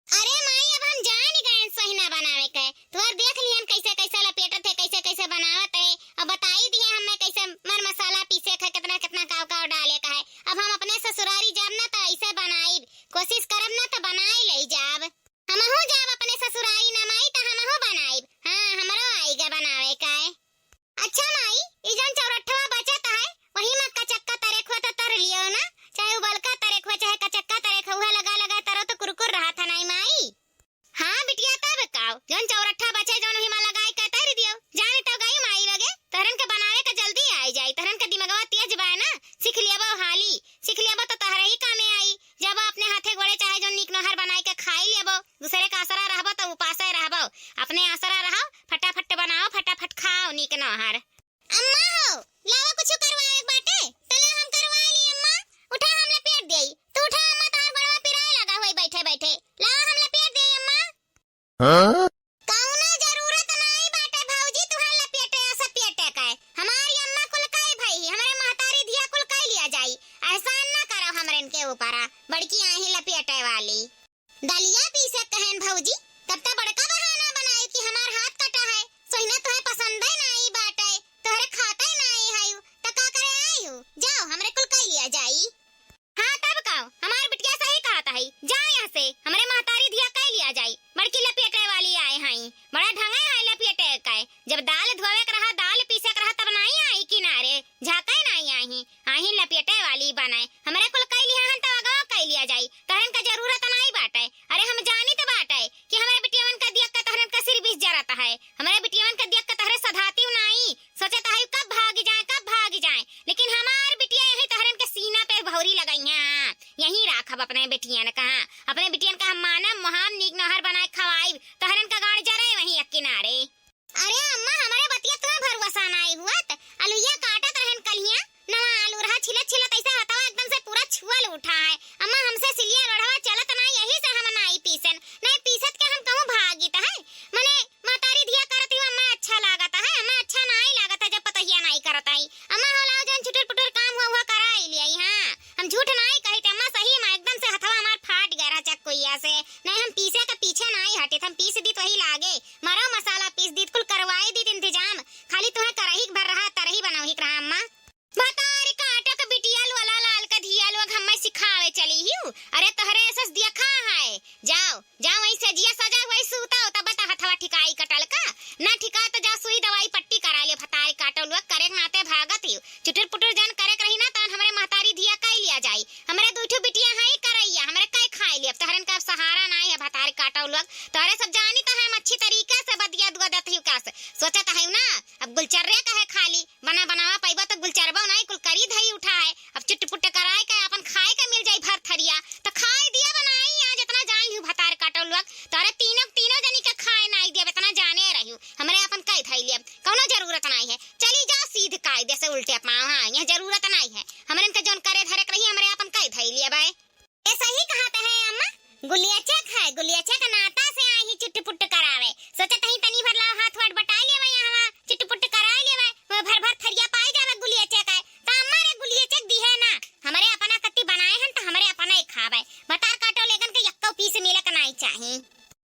अरे माई, अब हम जान गए सहिना बनावे के। तोहर देख लिहन कैसे कैसे लपेटत है, कैसे कैसे बनावत है, अउर बताई दिए हमें कैसे मर मसाला पीसे के, कितना कितना काव काव डाले का है। अब हम अपने ससुरारी जाब ना त ऐसे त उपासे रहबो। अपने आसरा रहो, फटाफट बनाओ, फटाफट खाओ नीक नोहर। अम्मा हो, लावा कुछ करवावे के बाटे, त ला हम करवा ली अम्मा। उठा हम लपेट देई। तू उठा अम्मा, तोहार गोड़वा पिराए लगा होई बैठे बैठे। लावा हम लपेट देई अम्मा। हाँ? कौनो जरूरत नाई बाटे भौजी तुहार लपेटे सपेटे के। हमारी अम्मा कुल कई भई, हमरे महतारी धिया कुल कई लिया जाई। एहसान ना करो हमरन के ऊपरा, बड़की आही लपेटे वाली। दलिया पीसे कहन भौजी, तब त बड़का बहाना बनाई कि हमार हाथ कटा है, सोहिना तोहे पसंदे नाई बाटे, तोहरे खाते नाई है, त का करे आई हूँ? जाओ, हमरे कुल कई लिया जाई। हाँ, तब का? हमार बिटिया सही कहत हई। जा यहाँ से, हमरे महतारी धिया कई लिया जाई। बड़की लपेटे वाली आए हई। बड़ा ढंगे है लपेटे के। जब दाल धोवे के रहा, दाल पीसे के रहा, तब नाई आई किनारे। झाँके नाई आही। आही लपेटे वाली बनाए। हमरे कुल कई लिया हन, तब अगवा कई लिया जाई। तहरन का जरूरत नाई बाटे। अरे, हम जानित बाटे कि हमरे बिटियवन का दिया का तहरन का सिर बीस जरत है। हमरे बिटियवन का दिया का तहरे सधाती नाई। सोचत हई कब भागी जाए, कब भागी जाए, लेकिन हमार बिटिया यही तोहरन के सीना पे भौरी लगइहाँ। यहीं राखब अपने बिटियन का, अपने बिटियन का हम मानब, मोहाम, नीक नोहर बनाए खवाइब, तोहरन का गाड़ जरे वहीं एक किनारे। अरे अम्मा, हमरे बतिया तुम्हें भरोसा नाई हुआ त अलुइया काटत रहन कलिया, नवा आलू रहा छिलत छिलत ऐसे हथवा एकदम से पूरा छुअल उठा है। अम्मा, हमसे सिलिया लोढ़वा चलत ना, यही से हम नाई पीसन, नहीं पीसत के हम कहूँ भागित है। मने महतारी धिया करत ही अम्मा अच्छा लागत है, अम्मा अच्छा नाई लागत है जब पतोहिया नाई करत आई। अम्मा हो लाओ जौन छुटुर पुटुर काम हुआ हुआ कराई लियाई। हाँ, हम झूठ नाई कहित अम्मा, सही में एकदम से हथवा हमार फाट गया रहा चक्कुइया से। नहीं हम पीसे के पीछे नाई हटित, हम पीस दीत वही लागे, मरो मसाला पीस दीत, कुल करवाई दीत इंतजाम। खाली तुम्हें करही के भर रहा, तरही बनौही के रहा अम्मा। भतार काटक बिटिया लोला लाल का धिया लोग हम्मे सिखावे चली हिउ। अरे तोहरे एसस दिया खा है। जाओ, जाओ वहीं से जिया सजा हुआ सूता हो, तब बता हथवा ठिकाई कटल का। ना ठिका तो जाओ सुई दवाई पट्टी करा लियो। भतार काटो लोग करे के नाते भागत हिउ। चुटुर पुटुर जन करे के रही ना, तहन हमरे महतारी धिया कई लिया जाई। हमरे दुई ठो बिटिया हैं करैया, हमरे कई खाई लिया। अब तोहरन का अब सहारा नाई है भतार काटो लोग। तोहरे सब जानी तो हम अच्छी तरीके से बदिया दुआ देत हिउ का से। सोचत है ना, अब गुलचर्रे का है खाली। बना बनावा पइबा त गुलचरबा नाई, कुल करी धई उठा है। अब चुट पुट कराए के आपन खाए के मिल जाई भर थरिया, त खाई दिया बनाई। आज इतना जान लिहू भतार काटो लोग, तोरे तीनों, तीनों जनी के खाए नाई दियब, इतना जाने रहियो। हमरे आपन कई धई लियब, कौनो जरूरत नाई है। चली जाओ सीध कायदे से उल्टे पाँव। हाँ, यह जरूरत नाई है। हमरे इनके जौन करे धरे के रही, हमरे आपन कई धई लियब। ए, सही कहत है अम्मा, गुलिया चेक है, गुलिया चेक नाता से आई ही चुट पुट करावे। सोचत ही तनी भर लाओ हाथ वाट बटाई लेवे, यहाँ चुट पुट कराई लेवे, वो भर भर थरिया पाई जावे गुलिया चेक है। त अम्मा रे गुलिया चेक दी है ना, हमरे अपना कत्ती बनाए हन त हमरे अपना ही खावे। भतार काटो लेगन के यक्को पीस मिले के नाई चाही।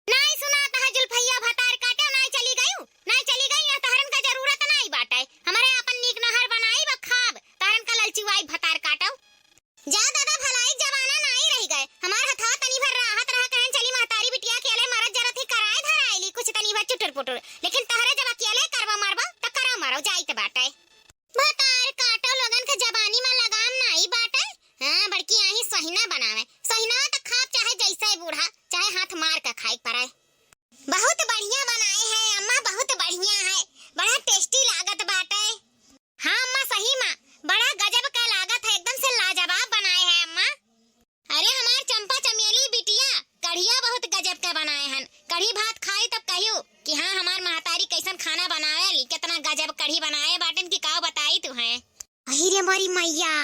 नाई सुनात है जुल्फैया भतार काटो, नाई चली गयू, नाई चली गयू, तहरन का जरूरत नाई बाटे। हमरे अपन नीक नहर बनाई ब खाब, तहरन का ललचुआई भतार काटो। जा दादा, भलाई जमाना नाई रहि गए। हमार हथवा तनी भर राहत रहा, कहन चली महतारी बिटिया अकेले मरत जरत ही कराए धराइली कुछ तनी भर चुटुर पुटुर। लेकिन तहरे जब अकेले करबो मरबो, त करो मरो, जाइत बाटे। भतार काटो लोगन के जबानी में लगाम नाई बाटे। हाँ, बड़की आही सहिना बनावे। सहिनवा त खाब चाहे जैसे बूढ़ा, चाहे हाथ मार के खाए पड़े। बहुत बढ़िया बनाए है अम्मा, बहुत बढ़िया है, बड़ा tasty लागत बाटे। हाँ अम्मा, सही मा बड़ा गजब का लागत है, एकदम से लाजवाब बनाए है अम्मा। अरे हमार चंपा चमेली बिटिया, कढ़िया बहुत गजब का बनाए हन। कढ़ी भात खाई तब कहियो कि हाँ, हमार महतारी कैसन खाना बनावे ली, कितना गजब कढ़ी बनाए बाटन कि का बताई तू है। अही रे मोरी मैया,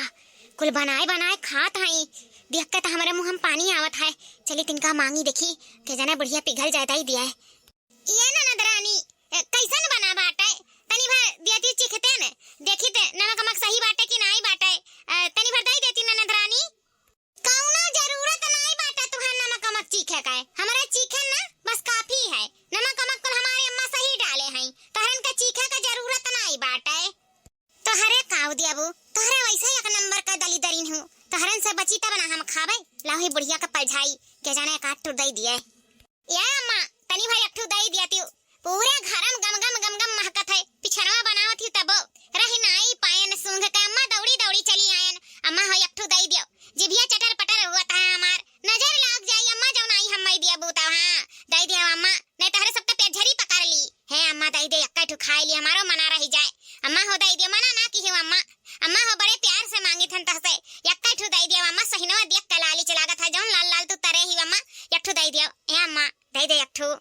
कुल बनाए बनाए खात हई, देख के त हमरे मुँह में पानी आवत है। चली तिनका मांगी देखी, के जाने बुढ़िया पिघल जाए, दई दिया है। ये ननद रानी, ए, कैसन बना बाटे? तनी भर दिया थी चिखते न, देखी ते नमक अमक सही बाटे कि नाई बाटे। ए, तनी भर दई देती ननद रानी। कौनो जरूरत नाई बाटे तुहार नमक अमक चीखे का, हमरे चीखे ना बस काफी है। नमक अमक कुल हमारे अम्मा सही डाले हैं, तहरन के चीखे का जरूरत नाई बाटे। तोहरे काऊ दियाबू, तोहरे वैसे एक नंबर का दली दरीन हूँ। तोहरन से बची तब ना हम खाबे। लाओ ही बुढ़िया का पलझाई, के जाने एक आध टूर दई दिए। ए अम्मा, तनी भर एक ठू दई दिया तियो। पूरे घर में गम गम गम गम महकत है। पिछनवा बनावत ही तबो रह नाई पायन सूंघ के अम्मा दौड़ी दौड़ी चली आयन। अम्मा हो एक ठू दई दियो। जिभिया चटर पटर हुआ था हमार। नजर लाग जाई अम्मा जौन आई हम मई दिया बूता। हाँ, दई दिया अम्मा, नहीं तोहरे सबका पेट झरी पकड़ ली। हे अम्मा, दई दे, एक्का ठू खाई ली, हमारो मना रही जाए। अम्मा हो, दई दियो, मना ना की हो अम्मा। अम्मा हो, बड़े प्यार से मांगी थन तहसे। एक्का ठू दई दियो अम्मा, सहिनवा दिया के लाली चलागत है, जौन लाल लाल तू तरे ही अम्मा, एक ठू दई दियो। हे अम्मा, दई दे एक ठू।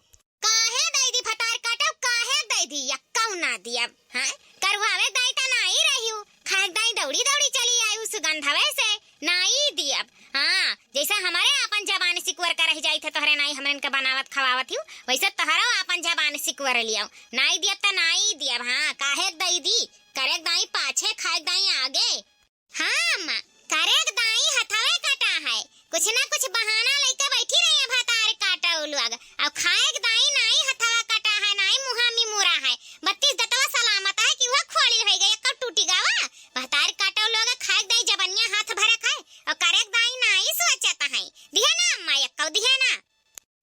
ना दियब। हाँ, करवावे दाई त नाई रहिउ, खाए दाई दौड़ी दौड़ी चली आइउ सुगंधवे से, नाई दियब। हाँ, जैसे हमरे आपन जबान सिकुअर कर रह जाइत है, तोहरे नाई हमरन के बनावत खवावत हिउ, वैसे तोहरो आपन जबान सिकुअर लियाउ। नाई दियब त नाई दियब, हाँ, काहे क दई दी, करे क दाई पाछे, खाए क दाई आगे। हाँ अम्मा, करे क दाई हथवे कटा है, कुछ ना कुछ बहाना लइके बैठी रही है भतार काटउ लोग। अब खाए क दाई नाई हथवा कटा है, नाई मुहा मिमुरा है। बत्तीस दतवा सलामत है कि वह खोली होइ गई, एक्कौ टूटी गावा। भतार काटउ लोग खाए क दाई जबनिया हाथ भरक है, और करे क दाई नाई सोचत है। दिहे ना अम्मा, एक्कौ दिहे ना।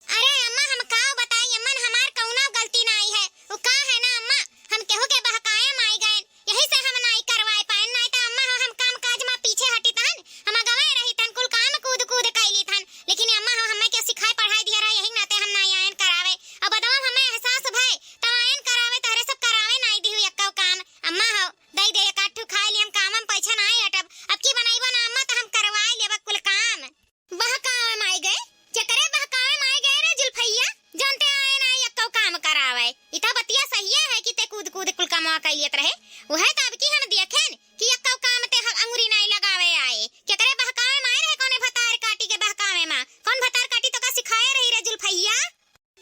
अरे अम्मा, हम काव बताई अम्मन, हमार कउनो गलती नाई है। उ का है ना अम्मा, हम केहू के बहकाए माई गएन, यही से हम नाई करवाए पाएन, नाई त अम्मा हो हम काम काज मा पीछे हटित हन, हम अगवे रहित हन, कुल काम कूद कूद कइलित हन, लेकिन अम्मा हो हमें के सिखाए पढ़ाए दिया रहा, यही नाते हम नाई आएन करावे। अब बदवा हमें एहसास भय, तब आएन करावे, तहरे सब करावे नाई दिहु एक्कौ काम। अम्मा हो, दई दे एक आठ ठू खाए ली, हम काम में पीछे नाई हटब, अब की बनइबो ना अम्मा, त हम करवाए लेबा कुल काम। बहकावे माई गए, जेकरे बहकावे माई गए रे जुल्फैया, जनते आए ना एक्कौ काम करावे। इता बतिया सहिए है कि ते कूद कूद कुल कमवा कइ लियत रहे। उहे त अब की हम देखेन कि एक्कौ काम ते ह-, अंगुरी नाई लगावे आए। केकरे बहकावे माई रहे, कौने भतार काटी के बहकावे मा? कौन भतार काटी तोका सिखाए रही रे जुल्फैया?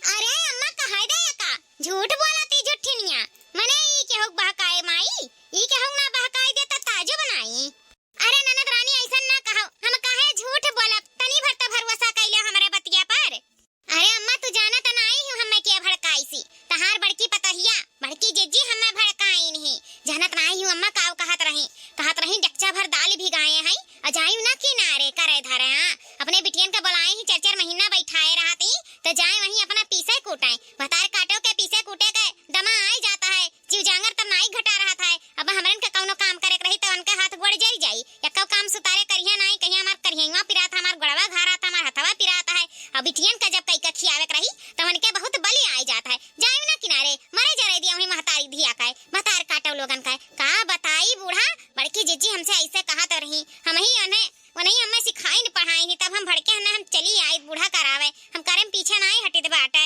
अरे अम्मा कहाई दे एका, झूठ बोलती झुट्ठिनिया। मने ई केहू बहकाए माई, ई केहू ना बहकाई दे त ताजुब नाई। अरे ननद रानी, अइसन ना कहो, हम काहे झूठ बोलब? तनी भर त भरोसा कइले हमरे बतिया पर। अरे अम्मा, तू जानत नाई हूँ हमें के भड़काइसी? तहार बड़की पतहिया, बड़की जिज्जी हमें भड़काइन ही। जानत नाई हूँ अम्मा, काव कहत रही? कहत रही, "डेकचा भर दाल भिगाए हैं, अ जाई ना किनारे करे धरे, हाँ, अपने बिटियन के बोलाए ही, चार चार महीना बैठाए रहत ही, त जाए वहीं अपना पीसे कूटे, भतार काटो के पीसे कूटे के दमा आए जाता है।" जीव जांगर तब नाई घटा रहत है। अब हमरन के कउनो काम करे के रही त उनके हाथ गोड़ जल जाई। एक्कौ काम सुतारे करिहे नाई, कहिया हमार करिहइवा पिरात है, हमार गोड़वा घारात है, हमार हथवा पिरात है। अब बिटियन के जब कई के खियावे के रही त उनके बहुत बली आए जात है। जाई ना किनारे, मरे जरे दिया वहीं महतारी धिया का है, महतार काटो लोगन का है। का बताई बूढ़ा, बड़की जिज्जी हमसे ऐसे कहत रही, हम ही उन्हें, उन्हें हमें सिखाइन पढ़ाइन, तब हम भड़के हन, हम चली आइत बूढ़ा करावे, हम करे में पीछे नाई हटित बाटे।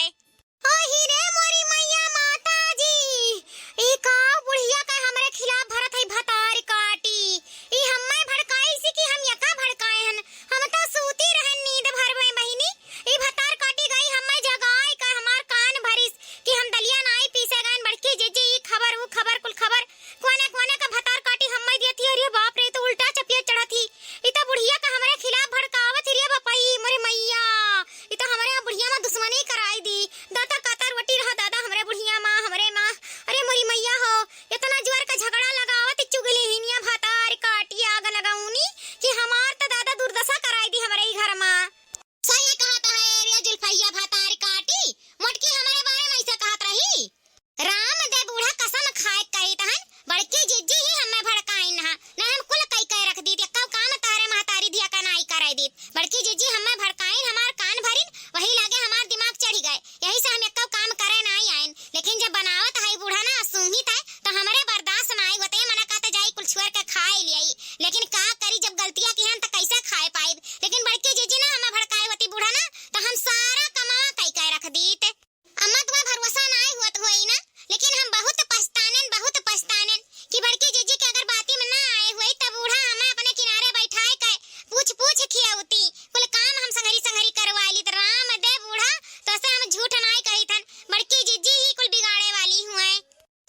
ओही रे मोरी मैया माता जी, ई का बुढ़िया का हमरे खिलाफ भरत है भतार काटी। ई हम्मे भड़काइसी कि हम एका भड़काए हन? हम तो सूती रहन नींद भर में बहिनी। ई भतार काटी गई हम्मे जगाए का हमार कान भरिस कि हम दलिया नाई पीसे गएन। बड़की जिज्जी ई खबर ऊ खबर कुल खबर कोने कोने का भतार काटी हम्मे दियत ही। अरे बाप रे, ई तो उल्टा चपिया चढ़त ही। ई तो बुढ़िया का हमरे खिलाफ भड़कावत ही रे बपई मोरे मैया। ई तो हमरे बुढ़िया मा दुश्मनी कराई दी। दाता कातर वटी रहा दादा, हमरे बुढ़िया मा, हमरे मा। अरे मोरी मैया हो, इतना जोर का झगड़ा लगावत चुगली हिनिया भतार काटी आग लगाउनी कि हमार त दादा दुर्दशा कराई दी हमरे ही घर मा। सही कहत है रे जुल्फैया भतार काटी, मोटकी हमरे बारे में ऐसे कहत रही। राम दे बूढ़ा कसम खाए कहित हन, बड़की जिज्जी ही हमें भड़काइन हा, नहीं हम कुल कई के रख दीत, एक्कौ काम तारे महतारी धिया का नाई करे दीत। बड़की जिज्जी हमें भड़काइन, हमार कान भरिन, वही लागे हमार दिमाग चढ़ी गए, यही से हम एक्कौ काम करे नाई आइन। लेकिन जब बनावत है बूढ़ा ना सूंघित है, तो हमरे बर्दाश्त नाई होते, मना कहते जाई कुल छुअर के खाए लियाई। लेकिन का करी, जब गलतिया किहन त कैसे खाए पाइब? लेकिन बड़की जिज्जी ना हमें भड़काए होती बूढ़ा ना, तो हम सारा कमवा कई के रख दीत। अम्मा, तुम्हें भरोसा नाई होत होई ना, लेकिन हम बहुत पछतानेन, बहुत पछतानेन कि बड़की जिज्जी के अगर बाती में ना आए होई, तब बूढ़ा हमें अपने किनारे बैठाए के पूछ पूछ खियाउती। कुल काम हम संघरी संघरी करवाई लीत। राम दे बूढ़ा, तो से हम झूठ नाई कहित हन, बड़की जिज्जी ही कुल बिगाड़े वाली हुए।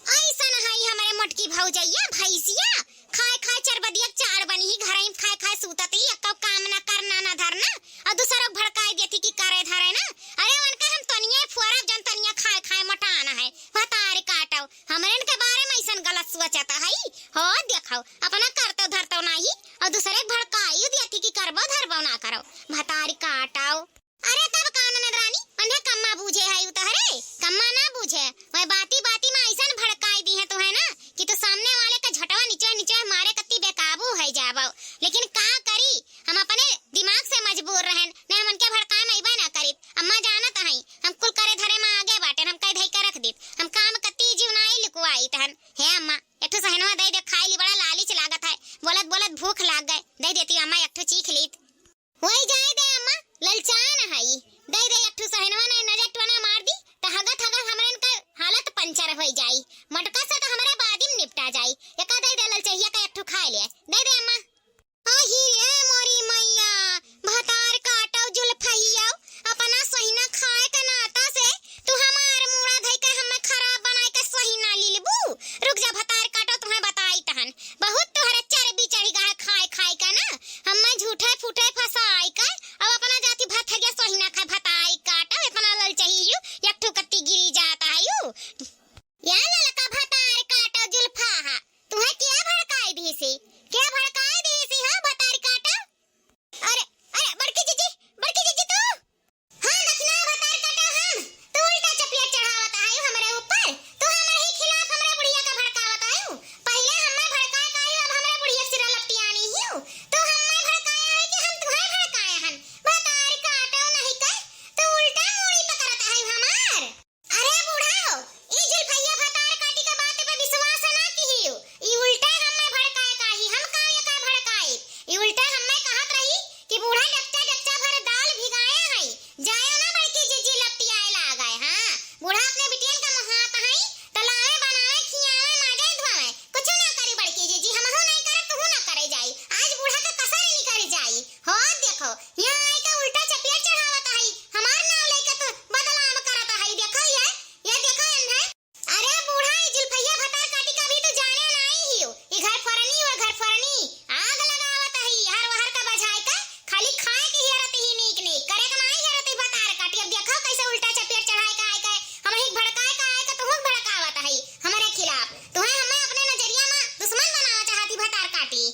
ऐसन हई हमरे मोटकी भौजैया, भैंसिया, खाए खाए चरबदिया चार बनी ही, घरई में खाए खाए सूतत ही, एक्कौ काम ना करना ना धरना, और दूसरों भड़काए देती कि करे धरे ना। अरे उनका हम तनिए फोरब जन तनिया खाए खाए मोटाना है, भतार काटो, हमरन के बारे में ऐसन गलत सोचत हई। हो देखो, अपना करतो धरतो नाही, और दूसरे के भड़काई देती कि करबो धरबो ना करो, भतार काटो। अरे तब का ननद रानी, उन्हें कम्मा बूझे है उतहरे, कम्मा ना बूझे, वह बाती बाती में ऐसन भड़काई दी है तो है ना कि तू सामने वाले का झटवा नीचे नीचे मारे कत्ती बेकाबू है जाबो। लेकिन का करी, हम अपने दिमाग से मजबूर रहन, न हम उनके भड़काए में अइबे ना करीत। अम्मा जानत हई, हम कुल करे धरे में आगे बाटेन, हम कह धई के रख दीत, हम काम कत्ती जीवनाई लुकवाई तहन। हे अम्मा, एक ठो सहनवा दे दे, खाए ली बड़ा लालिच लागत है, बोलत बोलत भूख लाग गए, दे देती अम्मा एक ठो चीख लीत। वही जाए दे अम्मा, ललचान हई। दे दे एक ठो सहनवा, नहीं नजर टोना मार दी, त हगत हगत हमरन का हालत पंचर होई जाई। मोटका से तो हमरे बादी में निपटा जाई। एका दे दे ललचहिया का एक ठो खाए ले। दे दे अम्मा। आही रे मोरी मैया, भतार काटो जुल्फैया, अपना सहिना खाए के नाता से तू हमार मूड़ा धई के हमें खराब बनाए के सहिना ली लेबू। रुक जा भतार काटो, तुम्हें बताई तहन। बहुत तोहरे चर्बी चढ़ी गा है खाए खाए का ना। हमें झूठे फूटे फंसाई के, अब अपना जाति भथरिया सहिना खाए भताई काटो, इतना ललचही यू, एक ठो कत्ती गिरी जाता है यू। या ललका भतार काटो जुल्फा हा, तुहे के भड़काई दिहिसी? के भड़काई दिहिसी हा भतार काटो? अरे, अरे, बड़की जीजी, बड़की जीजी तू? हाँ, दखिना भतार काटो हम, तू उल्टा चपिया चढ़ावत आयु हमरे ऊपर, तू हमरे ही खिलाफ हमरे बुढ़िया का भड़कावत आयु, पहिले हमें भड़काए का आयु, अब हमरे बुढ़िया के सिरा लपटियानी हियो, तू हमें भड़काया है कि हम तुहे भड़काया हन? भतार काटो नहीं कर, तू उल्टा मूड़ी पकड़त आयु हमार। अरे बूढ़ा हो, ई जुल्फैया भतार काटी के बात पे विश्वास ना किहियो। ई उल्टे हम्मे भड़काए का ही, हम का ये का भड़काई? ई उल्टे हम्मे कहत रही कि बूढ़ा डकचा डकचा भर दाल भिगाए हई, जायो ना बड़की जीजी लपटियाए लागे। हाँ, बूढ़ा अपने बिटियन का मुहात हई, तो लावे बनावे, खियावे, माजे धोवे, कुछ ना करी बड़की जीजी, हमहू नहीं करब, तुहू ना करे जाई। आज बूढ़ा का कसर निकल जाई। हो देखो, यहाँ आई के उल्टा चपिया चढ़ावत हई, हमार नाव लेके तू बदनाम करत हई। देखो ये, ये देखो एन्हे। अरे बूढ़ा, ई जुल्फैया भतार काटी का भी तू जाने नाई हियो। ई घर फरनी, वो घर फरनी, आग लगावत हई, हर वहर का बझाए के, खाली खाए के हियरत ही नीक नीक, करे के नाई हियरत ही भतार काटी। अब देखो कैसे उल्टा चपिया चढ़ाए के आए के, हमही भड़काए के आए के, तुहू भड़कावत हई हमरे खिलाफ। तुहे हमें अपने नजरिया में दुश्मन बनावा चाहती भतार काटी।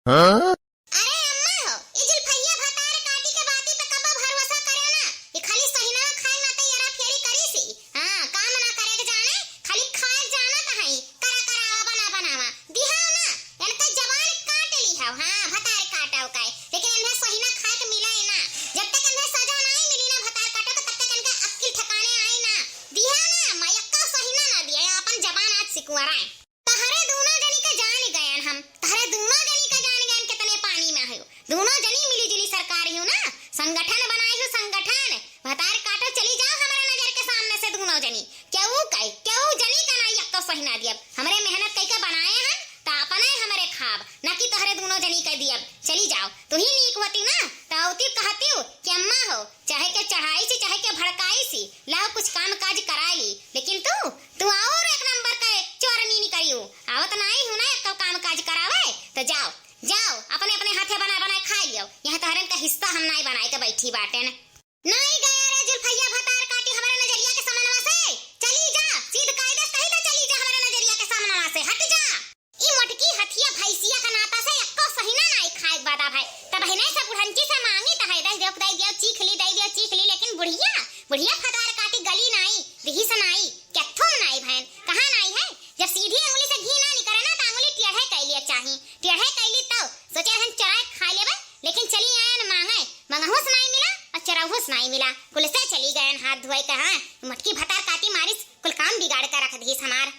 हाँ? अरे अम्मा हो, ई जुल्फैया भतार काटी के बाती पे कबो भरोसा करियो ना। ई खाली सहिनवा खाए ना तो हेरा फेरी करी सी। हाँ, काम ना करे के जाने, खाली खाए के जाना तो हई। करा करावा बना बनावा। दिहाओ ना, इनका जबान काट ली है। हाँ, भतार काटाओ काए। लेकिन इन्हें सहिना खाए के मिला है ना। जब तक इन्हें सजा नाई मिली ना भतार काटो के, तब तक इनका अक्किल ठिकाने आई ना। दिहा ना, मैं यक्का सहिना ना दिया, अपन जबान आज सिकुआरा है। तहरे दूनो जनी का जान गयन हम, तहरे दूनो जनी का जान गयन कितने पानी में हो। दूनो जनी मिली जुली सरकार हो ना, संगठन बनाए हो संगठन। भतार काटो चली जाओ हमारे नजर के सामने से दूनो जनी। केहू कहे, केहू जनी का ना यक्को सहिना दियब। हमरे मेहनत कई के बनाए हन, त अपने हमरे खाब, ना कि तहरे दूनो जनी के दियब। चली जाओ, तू ही नीक होती ना, त औती कहती कि अम्मा हो, चाहे के चढ़ाई सी, चाहे के भड़काई सी, लाओ कुछ काम काज कराई ली, लेकिन तू, तू और एक नंबर के चोरनी निकलियो। आवत नाई हूँ ना एक काम काज करावे, तो जाओ, जाओ, अपने अपने हाथे बना बनाए खाई लियो। यहाँ तहरन का हिस्सा हम नाई बनाए के बैठी बाटेन। नाई गया रे जुल्फैया भतार काटी हमारे नजरिया के समनवा से। चली जा, सीध कायदे से कही तो चली जा हमारे नजरिया के समनवा से, हट जा। ई मोटकी हथिया भैंसिया का नाता से एक्को सहिना नाई खाए के वादा भाई। तब है नहीं से बुढ़ंची से मांगी त है, दे दियो, दे दियो, चीख ली, दे दियो, चीख ली, लेकिन बुढ़िया, बुढ़िया भतार काटी गली नाई, दिहिस नाई, केथो नाई भैन, कहाँ नाई है? जब सीधी अंगुली से घी ना निकरे ना, त अंगुली टेढ़े कैलिया चाही, टेढ़े कैली तब सोचे रहन चराए खा लेबे, लेकिन चली आयन मांगे, मंगहुस नाई मिला और चरहुस नाई मिला, कुल से चली गयन हाथ धोए के। हाँ, मोटकी भतार काटी मारिस, कुल काम बिगाड़ के रख दिहिस हमार।